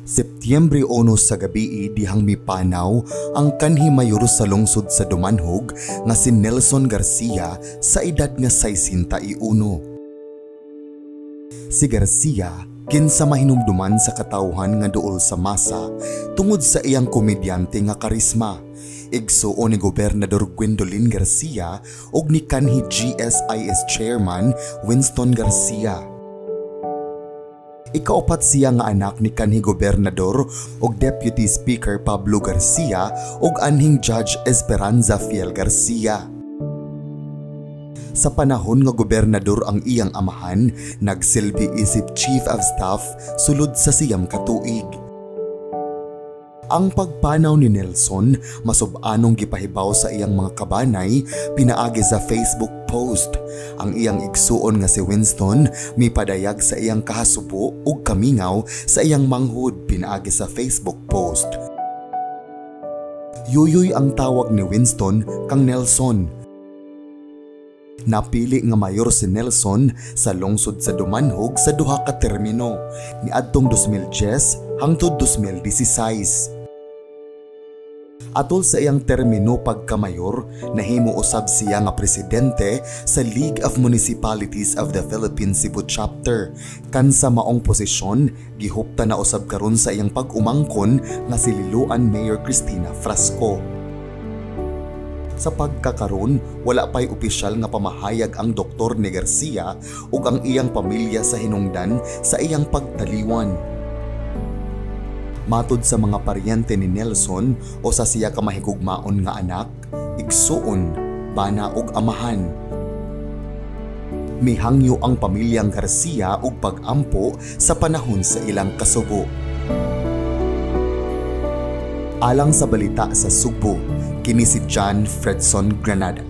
Setyembre 1 sa gabii dihang mipanaw ang kanhi mayor sa lungsod sa Dumanjug nga si Nelson Garcia sa edad nga 61. Si Garcia kinsa mahinumduman sa katawhan nga duol sa masa tungod sa iyang komedyante nga karisma. Igsuon ni Gobernador Gwendolyn Garcia ug ni kanhi GSIS Chairman Winston Garcia. Ikaupat siya nga anak ni kanhi Gobernador ug Deputy Speaker Pablo Garcia ug anhing Judge Esperanza Fiel Garcia. Sa panahon nga gobernador ang iyang amahan, nagsilbi isip Chief of Staff sulod sa 9 ka tuig. Ang pagpanaw ni Nelson masub-anong gipahibaw sa iyang mga kabanay pinaagi sa Facebook post. Ang iyang igsuon nga si Winston mipadayag sa iyang kahasubo ug kamingaw sa iyang manghud pinaagi sa Facebook post. Yuyuy ang tawag ni Winston kang Nelson. Napili nga mayor si Nelson sa lungsod sa Dumanjug sa duha ka termino niadtong 2010 hangtod 2016. Atol sa iyang termino pagkamayor, nahimo usab siya nga presidente sa League of Municipalities of the Philippines Cebu Chapter. Kan sa maong posisyon, gihupta na usab karon sa iyang pag-umangkon nga si Liloan Mayor Cristina Frasco. Sa pagkakaron, wala pa'y opisyal nga pamahayag ang doktor ni Garcia ug ang iyang pamilya sa hinungdan sa iyang pagtaliwan. Matod sa mga paryente ni Nelson o sa siya ka mahigugmaon nga anak, igsuon, bana ug amahan. Mihangyo ang pamilyang Garcia og pag-ampo sa panahon sa ilang kasubo. Alang sa Balita sa Sugbo, kini si John Fredson Granada.